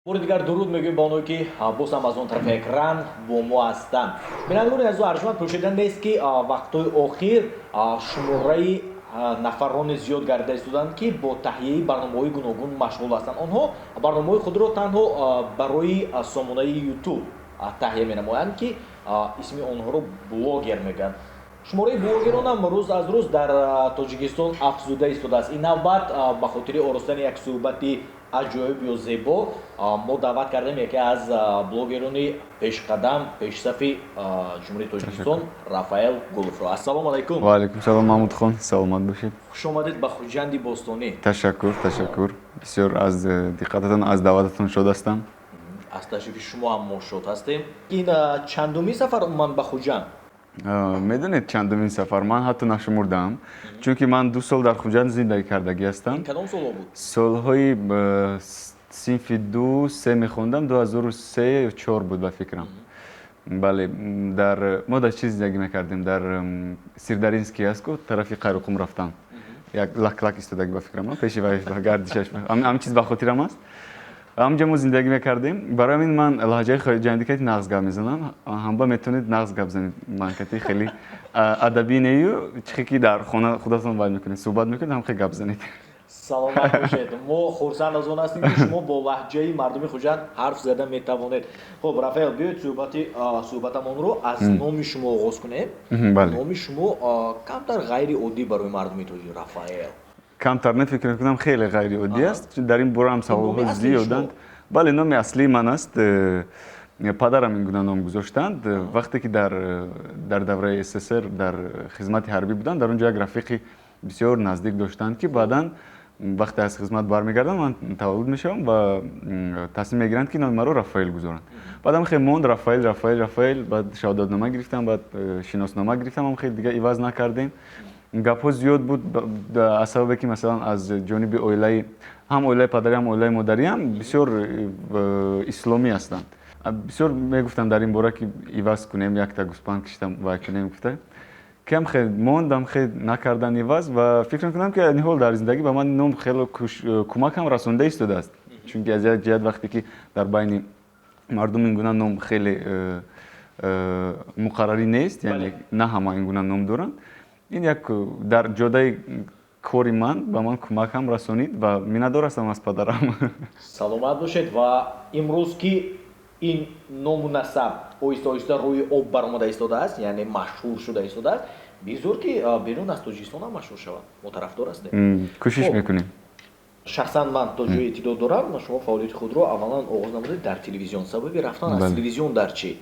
Бори дигар дуруд мегӯем ба оное, ки боз ҳам аз он тарафи экран бо мо ҳастанд. Бинандагони азизу арҷманд, пӯшида нест, ки вақтҳои охир шумораи нафароне зиёд гардида истоданд, ки бо таҳияи барномаҳои гуногун машғул ҳастанд. Онҳо барномаҳои худро танҳо барои сомонаи Ютуб таҳия менамоянд, ки исми онҳоро блогер мегӯянд. Шумораи блогерон ҳам рӯз аз рӯз дар Тоҷикистон афзуда истодааст. Ин навбат ба хотири оростани як суҳбати аҷоиб ё зебо мо даъват кардем яке аз блогерони пешқадам, пешсафи Ҷумҳурии Тоҷикистон, Рафаэл Гуловро. Ассалому алайкум! Ва алайкум салом, Маҳмудхон, саломат бошед. Хуш омадед ба Хуҷанди бостонӣ. Ташаккур, ташаккур бисёр, аз диққататон, аз даъвататон шод ҳастам. Аз ташрифи шумо ҳам мо шод ҳастем. Ин чандумин сафар умуман ба Хуҷанд? Медонед, чандумин сафар ман ҳатто нашумурдаам, чунки ман 2 сол дар Хуҷанд зиндагӣ кардагӣ ҳастам. Кадом солҳо буд? Солҳои синфи ду се мехондам, 2003 ё чор буд, ба фикрам. Бале, дар мо дар чӣ зиндагӣ мекардем? Дар Сирдаринский аст ку, тарафи Қайроқум рафтан, як лак-лак истодагӣ, ба фикрам, пеши вай гардишаш, ҳамин чиз ба хотирам аст. Ҳамҷа мо зиндагӣ мекардем. Барои ҳамин ман лаҳҷаи хуҷандӣ кати нағз гап мезанам. Ҳамба метавонед нағз гап занед, ман кати хеле адабӣ нею, чихе ки дар хона худатон вай мекунед, суҳбат мекунед, ҳам хеле гап занед. Саломат бошед. Мо хурсанд аз он ҳастем, ки шумо бо лаҳҷаи мардуми Хуҷанд ҳарф зада метавонед. Хуб, Рафаэл, биёед, суҳбатамонро аз номи шумо оғоз кунем. Номи шумо камтар ғайриоддӣ барои мардуми тоҷик — Рафаэл. Камтар не, фикр мекунам, хеле ғайриоддӣ аст. Дар ин бора ҳам саволҳо зиёданд. Бале, номи аслии ман аст. Падарам ин гуна ном гузоштанд, вақте ки дар давраи СССР дар хизмати ҳарбӣ буданд. Дар он ҷо як рафиқи бисёр наздик доштанд, ки баъдан, вақте аз хизмат бармегардам, ман таваллуд мешавам ва тасмим мегиранд, ки номи маро Рафаэл гузоранд. Баъдам хеле монд: Рафаэл, Рафаэл, Рафаэл. Баъд шаҳодатнома гирифтам, баъд шиноснома гирифтам, ам хеле дига иваз накардем. Гапҳо зиёд буд, аз сабабе ки, масалан, аз ҷониби оилаи, ҳам оилаи падарӣ, ҳам оилаи модариам бисёр исломӣ ҳастанд. Бисёр мегуфтанд дар ин бора, ки иваз кунем, якта гӯспанд киштам вай кунем, гуфта кам хел мондам, хел накардан иваз. Ва фикр мекунам, ки ҳол дар зиндагӣ ба ман ном хеле кӯмак ҳам расонда истодааст, чунки аз як ҷиҳат, вақте ки дар байни мардум ин гуна ном хеле муқаррарӣ нест, яъне на ҳама ин гуна ном доранд, ин як дар ҷодаи кори ман ба ман кӯмак ҳам расонид ва миннатдор ҳастам аз падарам. Саломат бошед. Ва имрӯз, ки ин ному насаб оҳиста оҳиста рӯи об баромада истодааст, яъне машҳур шуда истодааст, бизор ки берун аз Тоҷикистон ҳам машҳур шавад, мо тарафдор ҳастем. Кӯшиш мекунем. Шахсан ман то ҷои иттилоъ дорам, шумо фаъолияти худро аввалан оғоз намудед дар телевизион. Сабаби рафтан аз телевизион дар чӣ?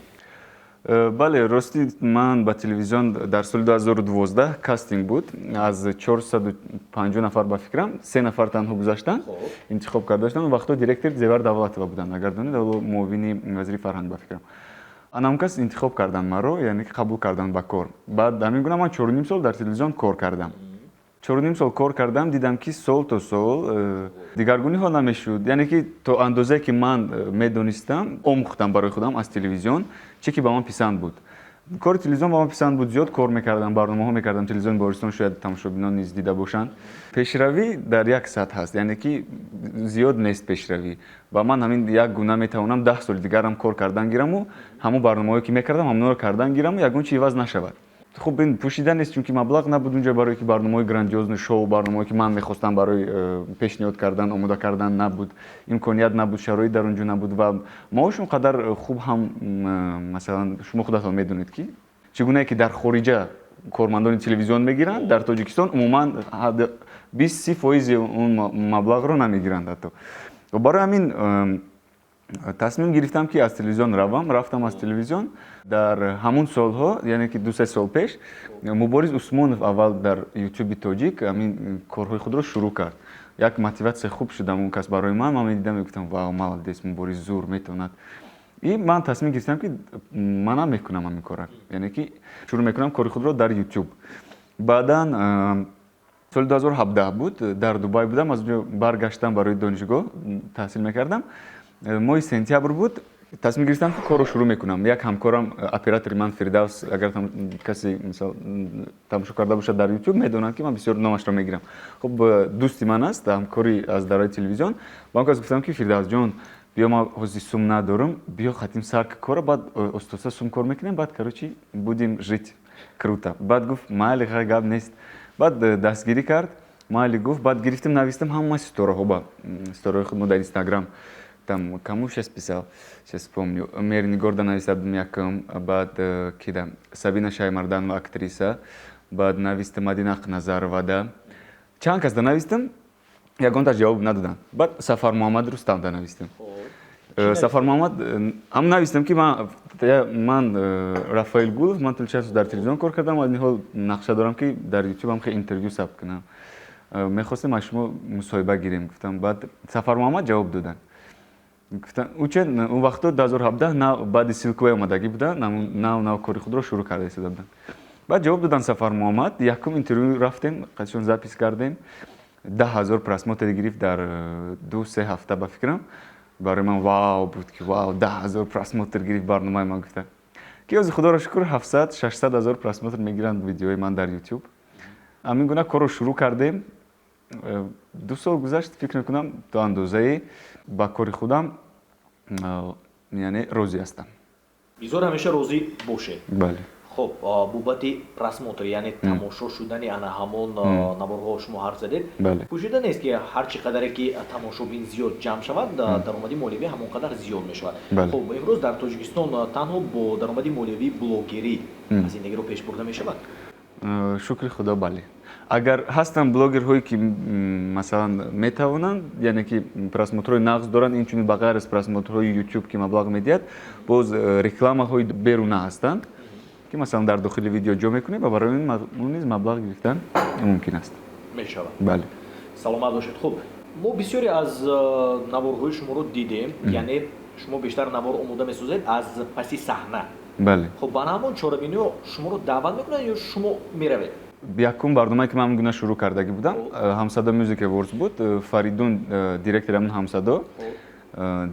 Бале, ростӣ, ман ба телевизион дар соли 2012 кастинг буд. Аз 450 нафар, ба фикрам, се нафар танҳо гузаштанд, интихоб карда шуданд. Вақтҳо директор Зевар Давлатова буданд, агар донед, муовини вазири фарҳанг, ба фикрам. Анам кас интихоб карданд маро, яъне ки қабул карданд ба кор. Баъд ҳамин гуна ман 4,5 сол дар телевизион кор кардам. 4,5 сол кор кардам, дидам, ки сол то сол дигаргуниҳо намешуд, яъне ки то андозае ки ман медонистам, омӯхтам барои худам аз телевизион, чӣ ки ба ман писанд буд. Кори телевизион ба ман писанд буд, зиёд кор мекардам, барномаҳо мекардам. Телевизиони Баҳористон, шояд тамошобинон низ дида бошанд. Пешравӣ дар як сатҳ ҳаст, яъне ки зиёд нест пешравӣ. Ва ман ҳамин як гуна метавонам 10 соли дигарам кор кардан гираму, ҳамон барномаҳое ки мекардам, ҳамонро кардан гираму, ягон чи иваз нашавад. Хуб, ин пӯшида нест, чунки маблағ набуд унҷо барое ки барномаҳои грандиозный шоу, барномаҳое ки ман мехостам барои пешниҳод кардан, омода кардан набуд, имконият набуд, шароит дар он ҷо набуд ва маош он қадар хуб ҳам, масалан, шумо худатон медонед, ки чӣ гунае ки дар хориҷа кормандони телевизион мегиранд, дар Тоҷикистон умуман 20-30 фоизи он маблағро намегиранд ҳатто. Барои ҳамин тасмим гирифтам, ки аз телевизион равам. Рафтам аз телевизион. Дар ҳамун солҳо, яъне ки 2-3 сол пеш, Мубориз Усмонов аввал дар Ютуби тоҷик ҳамин корҳои худро шурӯъ кард. Як мотиватсия хуб шуд он кас барои ман. Ман медидам, мегуфтам: «Вау, молодец Мубориз, зур метавонад». И ман тасмим гирифтам, ки манам мекунам ҳамин корра, яъне ки шурӯъ мекунам кори худро дар Ютуб. Баъдан соли 2017 буд, дар Дубай будам, аз онҷо баргаштам, барои донишгоҳ таҳсил мекардам. Моҳи сентябр буд, тасмим гирифтам, ки корро шурӯъ мекунам. Як ҳамкорам, оператори ман Фирдавс, агар касе, мисол, тамошо карда бошад дар Ютуб, медонад, ки ман бисёр номашро мегирам. Хуб, дӯсти ман аст, ҳамкори аз давраи телевизион. Ба он кас гуфтам, ки: «Фирдавсҷон, Биё, ман ҳозир сум надорам, биё хатим сар кора, баъд остоста сум кор мекунем, баъд, короче, будем жить круто. Баъд гуфт: «Майли, ха, гап нест». Баъд дастгирӣ кард, майли гуфт. Баъд гирифтем, навистем ҳама ситораҳо ба ситораҳои худ мо дар Инстаграм. Там кому сейчас писал, сейчас вспомню, Мернигорда нависта будем якум, баъд кида, Сабина Шаймарданова, актриса, баъд навистем Мадина Ақназаровада, чанд кас да навистем, ягонташ ҷавоб надоданд. Баъд Сафар Муҳаммад Рустамда навистем. Сафар Муҳаммад ҳам навистем, ки ман Рафаэл Гулов, ман тӯли чанд сол дар телевизион кор кардам, аз ин ҳол нақша дорам, ки дар Ютуб ҳам хеле интервю сабт кунам, мехостем аз шумо мусоҳиба гирем, гуфтам. Баъд Сафар Муҳаммад ҷавоб доданд, гуфтанд, уче он вақто 2017 нав баъди ссылка омадагӣ буданд, нав нав кори худро шурӯъ карда истода буданд. Баъд ҷавоб доданд Сафар Муҳаммад, якум интервю рафтем, қадшон запись кардем, 10 000 просмотр гирифт дар 2-3 ҳафта. Ба фикрам, барои ман вау буд, ки вау, 10 000 просмотр гирифт барномаи ман, гуфта, ки ҳозир, худоро шукр, 700-600 ҳазор просмотр мегиранд видеои ман дар Ютуб. Ҳамин гуна корро шурӯъ кардем. 2 сол гузашт, фикр мекунам, то андозае ба кори худам яъне розӣ ҳастам. Бизор ҳамеша розӣ бошед. Бале. Хуб, бобати просмотр, яъне тамошо шудани ана ҳамон наворҳо шумо ҳарф задед. Пӯшида нест, ки ҳар чӣ қадаре ки тамошобин зиёд ҷамъ шавад, даромади молиявӣ ҳамон қадар зиёд мешавад. Хуб, имрӯз дар Тоҷикистон танҳо бо даромади молиявии блогерӣ зиндагиро пеш бурда мешавад? Шукри Худо, бале. Агар ҳастанд блогерҳое, ки масалан метавонанд, яъне ки просмотрҳои нағз доранд, инчунин ба ғайр аз просмотрҳои Ютуб, ки маблағ медиҳад, боз рекламаҳои беруна ҳастанд, ки масалан дар дохили видео ҷо мекунем ва барои он низ маблағ гирифтан мумкин аст. Мешавад. Бале. Саломат бошед. Хуб, мо бисёре аз наворҳои шуморо дидем, яъне шумо бештар навор омода месозед аз паси саҳна. Бале. Хуб, ба ҳамон чорабиниҳо шуморо даъват мекунанд ё шумо меравед? Якум барномае, ки ман гуна шурӯъ кардагӣ будам, Ҳамсадо Music Awards буд. Фаридун, директори ҳамн Ҳамсадо,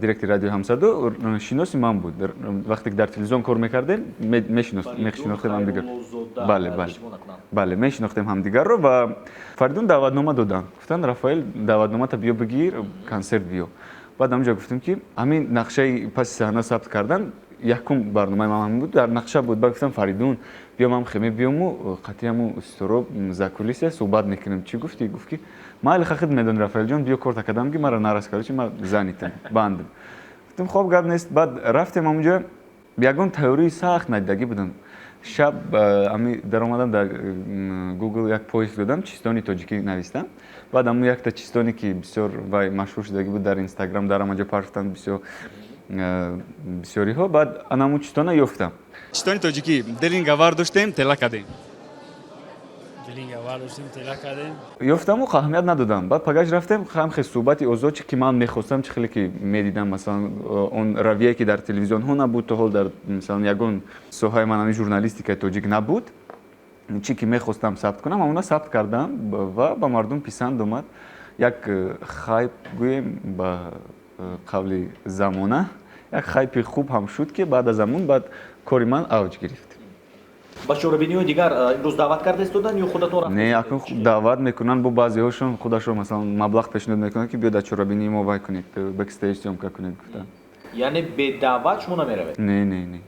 директори радиои Ҳамсадо, шиноси ман буд. Вақте ки дар телевизион кор мекардем, мешинохтем ҳамдигар. Бале, бале, бале, мешинохтем ҳамдигарро. Ва Фаридун даъватнома доданд, гуфтанд: «Рафаэл, даъватномата биё бигир, консерт биё». Баъд ҳамҷо гуфтем, ки ҳамин нақшаи паси саҳна сабт кардан якум барномаи ман ҳамин буд, дар нақша буд. Баъд гуфтам: «Фаридун, биё, ман хеме биёму қатъи ҳаму ситоро за кулиса суҳбат мекунем, чӣ гуфтӣ?» Гуфт, ки майли, хахид медони, Рафаэлҷон, биё, корта кардам, ки мара нарас, короче, ман занятым, бандам. Гуфтам: «Хоб, гап нест». Баъд рафтем ҳамунҷо, ягон тайёрии сахт надидагӣ будам. Шаб ами даромадам дар Google, як поиск додам, чистони тоҷикӣ навистам. Баъд ҳамун якта чистоне, ки бисёр вай машҳур шудагӣ буд дар Инстаграм, дар ҳама ҷо партофтанд бисёр бисёриҳо, баъд анамун чистона ёфтам. Чистони тоҷикӣ: дилинга вардоштем, тела кардем. Дилинга вардоштем, тела кардем. Ёфтаму аҳамият надодам. Баъд пагаш рафтем, ҳам хел суҳбати озод, чи ки ман мехостам, чӣ хеле ки медидам, масалан, он равияе, ки дар телевизионҳо набуд то ҳол, дар масалан ягон соҳаи ман ҳамин журналистикаи тоҷик набуд, чӣ ки мехостам сабт кунам, ҳамона сабт кардам ва ба мардум писанд омад. Як хайп гӯем, ба қавли замона, як хайпи хуб ҳам шуд, ки баъд аз ҳамун баъд кори ман авҷ гирифт. Ба чорабиниҳои дигар имрӯз даъват карда истоданд ё худатон рафта? Не, акун даъват мекунанд, бо баъзеҳошон худашон масалан маблағ пешниҳод мекунанд, ки биё дар чорабинии мо вай кунед, бэкстейдж съёмка кунед, гуфтанд. Яъне бедаъват шумо намеравед? Не, не, не.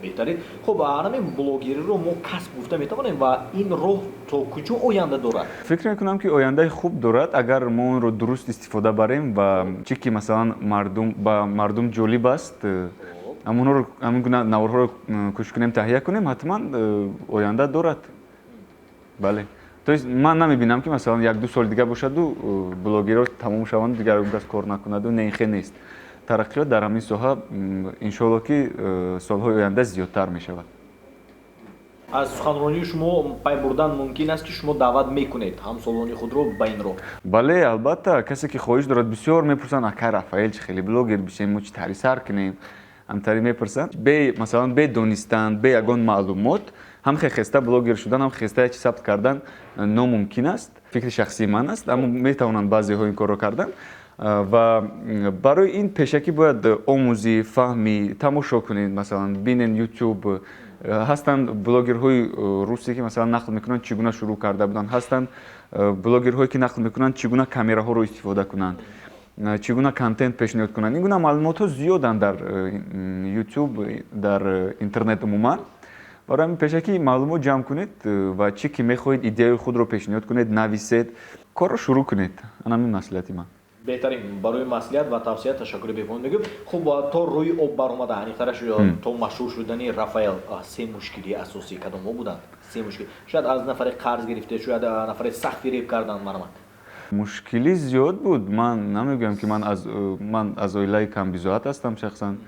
Беҳтарин. Хуб, анамин блогериро мо касб гуфта метавонем ва ин роҳ то куҷо оянда дорад? Фикр мекунам, ки ояндаи хуб дорад, агар мо онро дуруст истифода барем ва чӣ ки масалан мардум ба мардум ҷолиб аст, ҳамонҳоро, ҳамин гуна наворҳоро кӯшиш кунем таҳия кунем, ҳатман оянда дорад. Бале, то есть ман намебинам, ки масалан 1-2 соли дигар бошаду блогерҳо тамом шаванду дигар он кас кор накунаду. Не, ин хел нест. Тараққиёт дар ҳамин соҳа, иншоалло, ки солҳои оянда зиёдтар мешавад. Аз суханронии шумо пай бурдан мумкин аст, ки шумо даъват мекунед ҳамсолони худро ба ин роҳ. Бале, албатта, касе ки хоҳиш дорад. Бисёр мепурсанд: «Акай Рафаэл, чӣ хеле блогер бишем, мо чӣ тари сар кунем?» Ҳамтари мепурсанд. Бе масалан, бе донистан, бе ягон маълумот ҳам хеста блогер шудан, ҳам хеста як чиз сабт кардан номумкин аст, фикри шахсии ман аст. Аммо метавонанд баъзеҳо ин корро кардан ва барои ин пешакӣ бояд омӯзӣ, фаҳмӣ, тамошо кунед, масалан бинен Ютуб. Ҳастанд блогерҳои русие, ки масалан нақл мекунанд, чӣ гуна шурӯъ карда буданд, ҳастанд блогерҳое, ки нақл мекунанд, чӣ гуна камераҳоро истифода кунанд. Чӣ гуна контент пешниҳод кунанд. Ин гуна маълумотҳо зиёданд дар YouTube, дар интернет умуман. Барои ҳамин пешакӣ маълумот ҷамъ кунед ва чӣ ки мехоҳед, идеяи худро пешниҳод кунед, нависед, корро шурӯъ кунед. Ана ҳамин маслиҳати ман. Беҳтарин. Барои маслиҳат ва тавсия ташаккури бепоён мегӯем. Хуб, то рӯи об баромада, аниқтараш то машҳур шудани Рафаэл, се мушкилии асосӣ кадомҳо буданд? Се мушкил. Шояд аз нафаре қарз гирифте, шояд нафаре сахт фиреб карданд, марҳамат. Мушкилӣ зиёд буд. Ман намегӯям, ки ман аз оилаи камбизоат ҳастам шахсан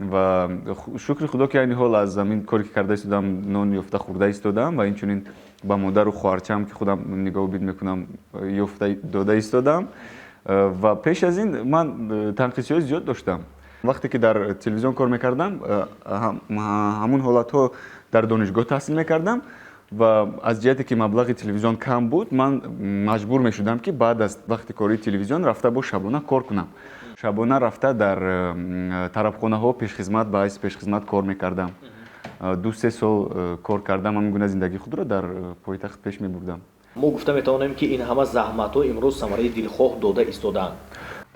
ва шукри Худо, ки айни ҳол аз ҳамин коре, ки карда истодам, нон ёфта хӯрда истодам ва инчунин ба модару хоҳарчаам, ки худам нигоҳубин мекунам, ёфта дода истодам. Ва пеш аз ин ман танқисиҳои зиёд доштам. Вақте ки дар телевизион кор мекардам, ҳамун ҳолатҳо дар донишгоҳ таҳсил мекардам ва аз ҷиҳате ки маблағи телевизион кам буд, ман маҷбур мешудам, ки баъд аз вақти кории телевизион рафта бо шабона кор кунам. Шабона рафта дар тарабхонаҳо пешхизмат, ба ҳайси пешхизмат кор мекардам. 2-3 сол кор кардам. Ҳамин гуна зиндагии худро дар пойтахт пеш мебурдам. Мо гуфта метавонем, ки ин ҳама заҳматҳо имрӯз самараи дилхоҳ дода истодаанд.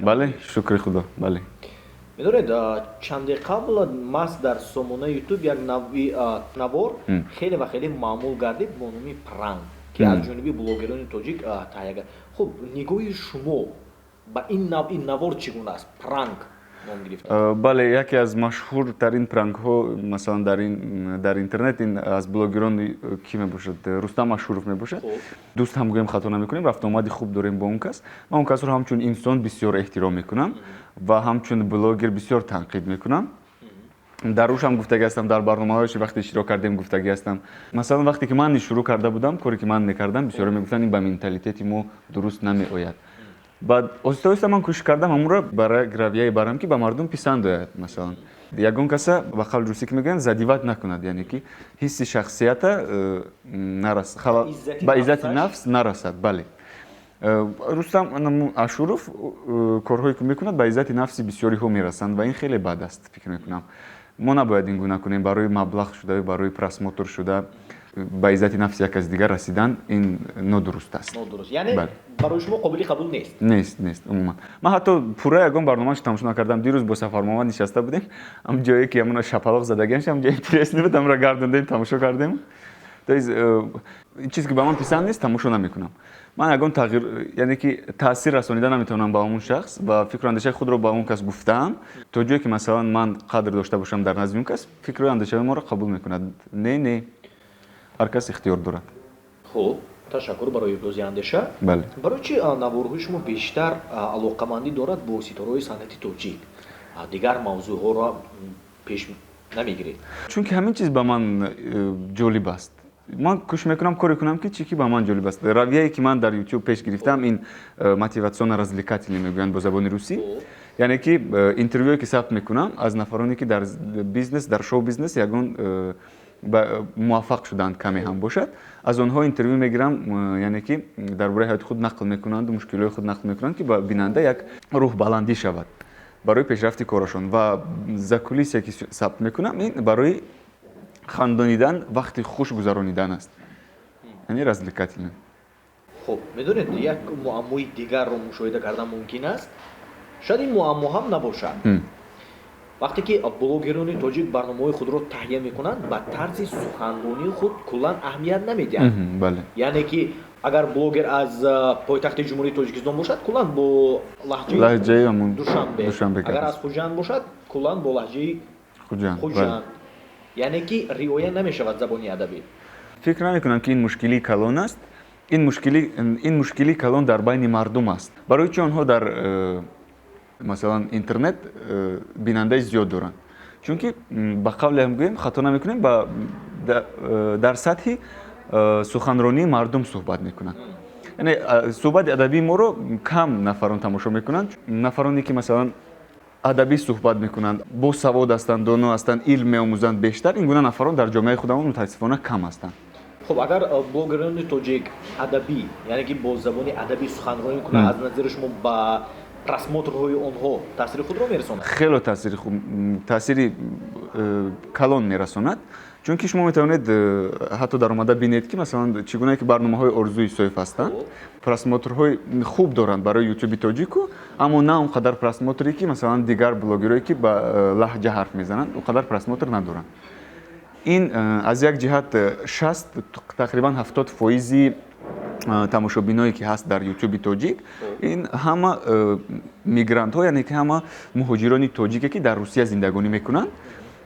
Бале, шукри Худо, бале. Медонед, чанде қабл маҳз дар сомонаи Ютуб як нави навор хеле ва хеле маъмул гардид бо номи пранк, ки аз ҷониби блогерони тоҷик таҳия гард. Хуб, нигоҳи шумо ба ин навъи навор чӣ гуна аст? Пранк ном гирифта. Бале, яке аз машҳуртарин пранкҳо, масалан, дар интернет ин аз блогерон кӣ мебошад? Рустам Ашуров мебошад. Дӯст ҳам гӯем, хато намекунем, рафтуомади хуб дорем бо он кас. Ман он касро ҳамчун инсон бисёр эҳтиром мекунам ва ҳамчун блогер бисёр танқид мекунам. Дар рӯшам гуфтагӣ ҳастам, дар барномаҳояш вақте иштирок кардем, гуфтагӣ ҳастам. Масалан, вақте ки ман шурӯъ карда будам, коре ки ман мекардам, бисёре мегуфтанд, ин ба менталитети мо дуруст намеояд. Баъд оҳиста оҳиста ман кӯшиш кардам ҳамонро ба равияе барам, ки ба мардум писанд ояд. Масалан, ягон каса, ба қавли русӣ ки мегӯянд, задевать накунад, яъне ки ҳисси шахсията ба иззати нафс нарасад. Бале, Рустам Ашуров корҳое ки мекунад, ба иззати нафси бисёриҳо мерасанд ва ин хеле бад аст, фикр мекунам. Мо набояд ин гуна кунем. Барои маблағ шуда, барои просмотр шуда, ба иззати нафси як каси дигар расидан, ин нодуруст аст. Яъне барои шумо қобили қабул нест? Нест, нест умуман. Ман ҳатто пурра ягон барномаашо тамошо накардам. Дирӯз бо Сафармуҳаммад нишаста будем, ҳам ҷое ки ҳамона шапалоқ задагиаш, ҳам ҷои интересный буд, ҳамро гардондем, тамошо кардем. То есть чизе ки ба ман писанд нест, тамошо намекунам. Ман ягон тағйир, яъне ки таъсир расонида наметавонам ба он шахс ва фикру андешаи худро ба он кас гуфтаам. То ҷое ки, масалан, ман қадр дошта бошам дар назди он кас, фикру андешаи моро қабул мекунад. Не, не, ҳар кас ихтиёр дорад. Хуб, ташаккур барои ибрози андеша. Бале. Барои чи наворҳои шумо бештар алоқамандӣ дорад бо ситораҳои санъати тоҷик, дигар мавзӯъҳоро пеш намегиред? Чунки ҳамин чиз ба ман ҷолиб аст. Ман кӯшиш мекунам коре кунам, ки чӣ ки ба ман ҷолиб аст. Равияе ки ман дар Ютуб пеш гирифтам, ин мотивационно развлекательный мегӯянд бо забони русӣ, яъне ки интервюе ки сабт мекунам аз нафароне, ки дар бизнес, дар шоу бизнес ягон муваффақ шуданд, каме ҳам бошад, аз онҳо интервю мегирам, яъне ки дар бораи ҳаёти худ нақл мекунанду мушкилиҳои худ нақл мекунанд, ки ба бинанда як рӯҳбаландӣ шавад барои пешрафти корашон. Ва закулисье ки сабт мекунам, ин барои хандонидан, вақти хуш гузаронидан аст, яъне развлекательный. Хуб, медонед, як муаммои дигарро мушоҳида кардан мумкин аст. Шояд ин муаммо ҳам набошад. Вақте ки блогерони тоҷик барномаҳои худро таҳия мекунанд, ба тарзи суханронии худ куллан аҳамият намедиҳанд. Яъне ки агар блогер аз пойтахти Ҷумҳурии Тоҷикистон бошад, куллан бо лаҳҷаи Душанбе, агар аз Хуҷанд бошад, куллан бо лаҳҷаи Хуҷанд. Яъне ки риоя намешавад забони адабӣ. Фикр намекунам, ки ин мушкилии калон аст. Ин мушкилии калон дар байни мардум аст. Барои чи онҳо дар масалан, интернет бинандаи зиёд доранд? Чунки, ба қавле ҳам гӯем, хато намекунем, дар сатҳи суханронии мардум суҳбат мекунанд. Яъне суҳбати адабии моро кам нафарон тамошо мекунанд. Нафароне ки, масалан, адабӣ суҳбат мекунанд, босавод ҳастанд, доно ҳастанд, илм меомӯзанд бештар, ин гуна нафарон дар ҷомеаи худамон, мутаассифона, кам ҳастанд. Хуб, агар блогерони тоҷик адабӣ, яъне ки бо забони адабӣ суханронӣ кунанд, аз назари шумо ба просмотрҳои онҳо таъсири худро мерасонад? Хело таъсири калон мерасонад. Чунки шумо метавонед ҳатто даромада бинед, ки масалан, чӣ гуна ки барномаҳои Орзу Исоев ҳастанд, просмотрҳои хуб доранд барои ютуби тоҷику, аммо на он қадар просмотре, ки масалан дигар блогерое, ки ба лаҳҷа ҳарф мезананд, он қадар просмотр надоранд. Ин аз як ҷиҳат 60, тақрибан 70 фоизи тамошобиное, ки ҳаст дар ютуби тоҷик, ин ҳама мигрантҳо, яъне ки ҳама муҳоҷирони тоҷике, ки дар Русия зиндагонӣ мекунанд,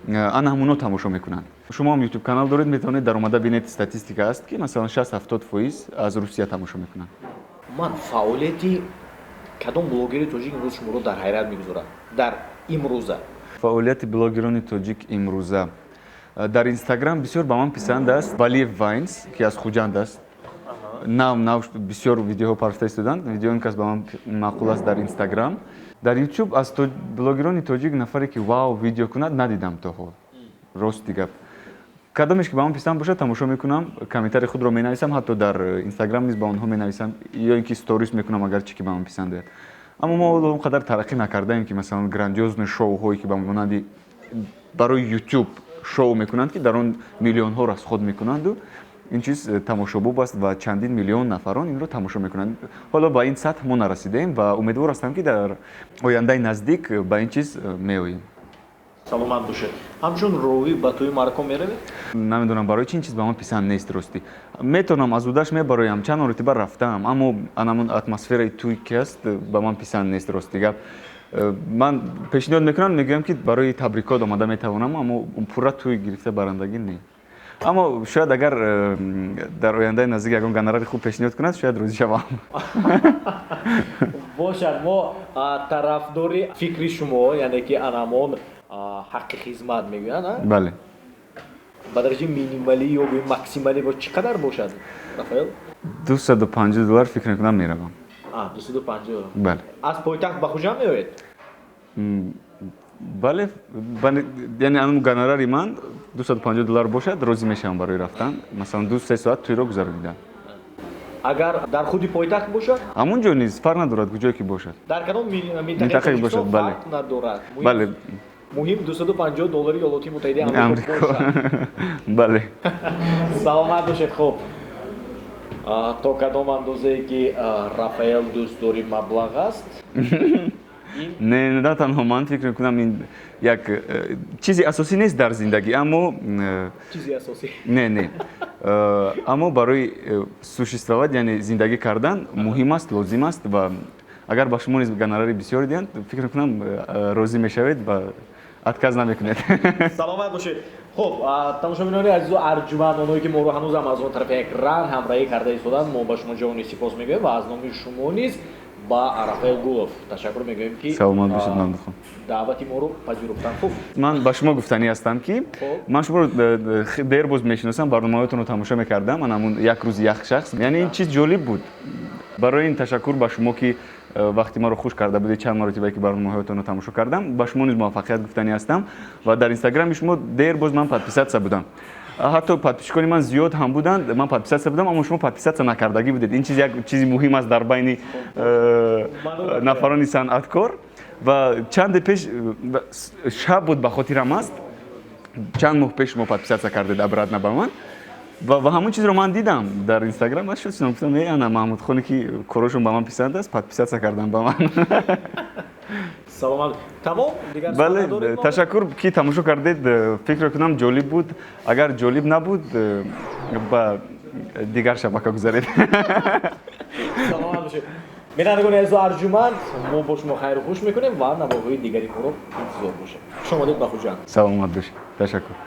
ана ҳамуно тамошо мекунанд. Шумо ҳам ютуб канал доред, метавонед даромада бинед, статистика аст, ки масалан 60-70 фоиз аз Русия тамошо мекунанд. Ман фаъолияти кадом блогери тоҷик имрӯз шуморо дар ҳайрат мегузорад, дар имрӯза? Фаъолияти блогерони тоҷик имрӯза дар Инстаграм бисёр ба ман писанд аст Валиев Вайнс, ки аз Хуҷанд аст. Нав нав бисёр видеоҳо парфта истоданд, видеои он кас ба ман маъқул аст дар Инстаграм. Дар Ютуб аз блогерони тоҷик нафаре, ки вау видео кунад, надидам то ҳол. Рости гап, кадомеш ки ба ман писанд бошад, тамошо мекунам, комментарии худро менависам, ҳатто дар Инстаграм низ ба онҳо менависам ё ин ки сторис мекунам, агар чӣ ки ба ман писанд ояд. Аммо мо ҳоло он қадар тараққӣ накардаем, ки масалан грандиозный шоуҳое, ки ба монанди барои Ютуб шоу мекунанд, ки дар он миллионҳо расход мекунанду ин чиз тамошобоб аст ва чандин миллион нафарон инро тамошо мекунанд, ҳоло ба ин сатҳ мо нарасидаем ва умедвор ҳастам, ки дар ояндаи наздик ба ин чиз меоем. Саломат бошед. Ҳамчун ровӣ ба тӯи маъракон меравед? Намедонам, барои чи ин чиз ба ман писанд нест. Ростӣ, метавонам, аз удаш мебароям, чанд маротиба рафтаам, аммо анамон атмосфераи тӯй ки аст, ба ман писанд нест. Рости гап, ман пешниҳод мекунам, мегӯям, ки барои табрикот омада метавонам, аммо пурра тӯй гирифта барандагӣ не. Аммо шояд агар дар ояндаи наздик ягон гонорари хуб пешниҳод кунад, шояд розӣ шавам. Бошад, мо тарафдори фикри шумо, яъне ки анамон ҳаққи хизмат мегӯянд. Бале. Ба дараҷаи минималӣ ё гӯи максималӣ бо чӣ қадар бошад, Рафаэл? 250 доллар, фикр мекунам, меравам. 250? Бале. Аз пойтахт ба Хуҷанд меоед? Бале, яъне анам гонорари ман 250 доллар бошад, розӣ мешавам барои рафтан, масалан 2-3 соат тӯйро гузаронидан. Агар дар худи пойтахт бошад? Ҳамон ҷо низ фарқ надорад, куҷое ки бошад. Дар кадом минтақаи бошад, бале. Фарқ надорад? Бале. Муҳим 250 доллари Иёлоти Муттаҳидаи Амрико бошад. Бале. Саломат бошед. Хуб, то кадом андозае ки Рафаэл дӯстдори маблағ аст? Не, на танҳо ман, фикр мекунам, ин як чизи асосӣ нест дар зиндагӣ, аммо Чизи асосӣ. Не, аммо барои существовать, яъне зиндагӣ кардан, муҳим аст, лозим аст. Ва агар ба шумо низ гонорари бисёр диҳанд, фикр мекунам, розӣ мешавед ва отказ намекунед. Саломат бошед. Хуб, тамошобинони азизу арҷуманд, онҳое, ки моро ҳанӯзам аз он тарафи экран ҳамроҳӣ карда истоданд, мо ба шумо ҷавони сипос мегӯем ва аз номи шумо низ ба Рафаэл Гулов ташаккур мегӯем, ки Саломат бошед, Мамдухон. даъвати моро пазируфтанд. Хуб. Ман ба шумо гуфтанӣ ҳастам, ки ман шуморо дер боз мешиносам, барномаҳоятонро тамошо мекардам, ман ҳамун як рӯзи як шахс, яъне ин чиз ҷолиб буд. Барои ин ташаккур ба шумо, ки вақти маро хуш карда будед, чанд маротибае ки барномаҳоятонро тамошо кардам. Ба шумо низ муваффақият гуфтанӣ ҳастам. Ва дар Инстаграми шумо дер боз ман подписаться будам, ҳатто подписчикони ман зиёд ҳам буданд, ман подписаться будам, аммо шумо подписаться накардагӣ будед. Ин чиз як чизи муҳим аст дар байни нафарони санъаткор. Ва чанде пеш, шаб буд, ба хотирам аст, чанд моҳ пеш шумо подписаться кардед обратно ба ман ва ҳамон чизро ман дидам дар Инстаграм ва шуд, гуфтам: «Э, ана Маҳмудхоне, ки корошон ба ман писанд аст, подписаться кардан ба ман». Саломат. Тамом, дигар? Бале, ташаккур, ки тамошо кардед. Фикр кунам, ҷолиб буд. Агар ҷолиб набуд, ба дигар шабака гузаред. Саломат бошед. Бинандагони азизу арҷуманд, мо бо шумо хайру хуш мекунем ва наворҳои дигари моро интизор бошед. Хуш омадед ба Хуҷанд. Саломат бошед, ташаккур.